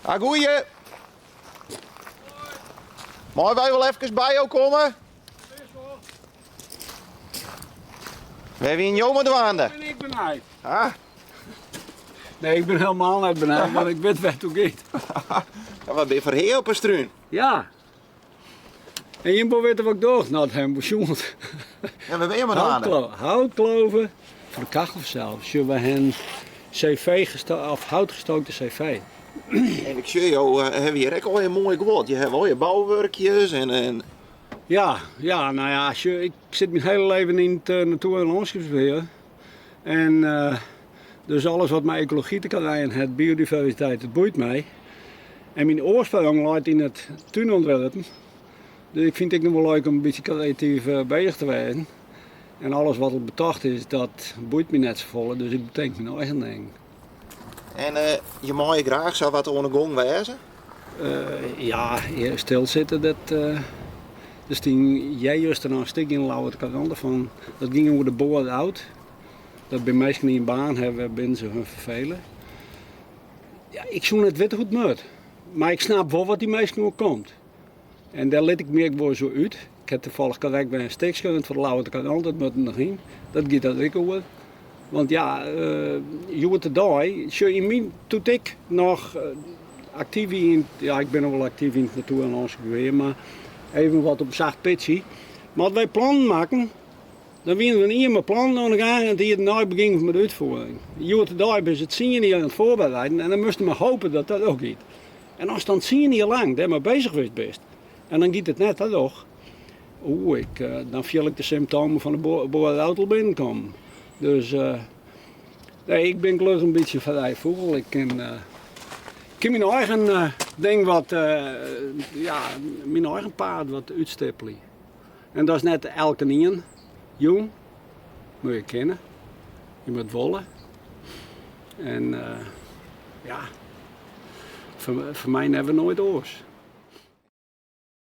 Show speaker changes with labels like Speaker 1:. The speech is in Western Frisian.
Speaker 1: Ah, goeie. Meie wy wol efkes by jo komme? Wêr wiene jo mei dwaande?
Speaker 2: Bin ik benijd.
Speaker 1: Ah.
Speaker 2: Nee, ik bin helemaal net benijd, want ik wit wêr't it oer giet.
Speaker 1: Ja, wat bin foar hea op 'e strún?
Speaker 2: Ja. En jim wol witte wat ik doch? Nou, dat hawwe we sjoen.
Speaker 1: Ja, wêr binne jo mei dwaande?
Speaker 2: Houtkloven foar de kachel fansels. Sjoch, we hawwe CV of houtgestookte CV.
Speaker 1: En ik sjoch jo eh, hawwe hjir ek al in moai guod. Je hawwe al je bouwurkjes en, en...
Speaker 2: Ja, ja, nou ja, sjoch, ik sit myn hiele leven yn it eh, natuer- en lânskipsbehear. En eh, dus alles wat mei ekology te krijen hat, biodiversiteit, dat boeit my. En myn oarsprong leit yn it túnontwerpen. Dus ik fyn it ek noch wol leuk om in bytsje kreatyf eh, beuzich te wêzen. En alles wat al betocht is, dat boeit my net safolle, dus ik betink myn eigen dingen.
Speaker 1: En eh, je meie graach sa wat oan de gong wêze?
Speaker 2: Uh, ja, stilsitte, dat, uh, dus die, jij juist er een stik yn Ljouwerter Krante fan, dat gyng oer de bore-out. Dat by minsken dy't in baan hawwe, binne se hun ferfele. Ja, ik soe net witte hoe't it moat. Mar ik snap wol wat dy minsken oerkomt. En dêr lit ik my ek wol sa út. Ik ha tafallich krekt wer in stik skreaun foar de Ljouwerter Krante, dat moat der noch yn. Dat giet der ek oer. Want ja, uh, hjoed-de-dei, sjoch, yn myn, doe't ik noch aktyf wie yn, ja, ik bin noch wol aktyf yn it natuer- en lânskipsbehear, mar even wat op in sacht pitsje. Mar as wy plannen makken, dan wiene we in jier mei plannen oan de gang en it jier dêrnei begjinne we mei de útfiering. Hjoed-de-dei binne se tsien jier oan it foarbereiden en dan moatst mar hope dat dat ook giet. En ast dan tsien jier lang dêrmei beuzich west bist en dan giet it net troch, oeh, ik, eh, dan fiel ik de symptomen fan de bore-out al binnenkommen. Dus uh, nee, ik bin gelokkich in bytsje frij fûgel. Ik kin, uh, kin myn eigen uh, ding wat, ja, myn eigen paad wat útstippelje. En dat is net elkenien jûn. Moat je kinne. Je moat wolle. En ja, foar my never noait oars.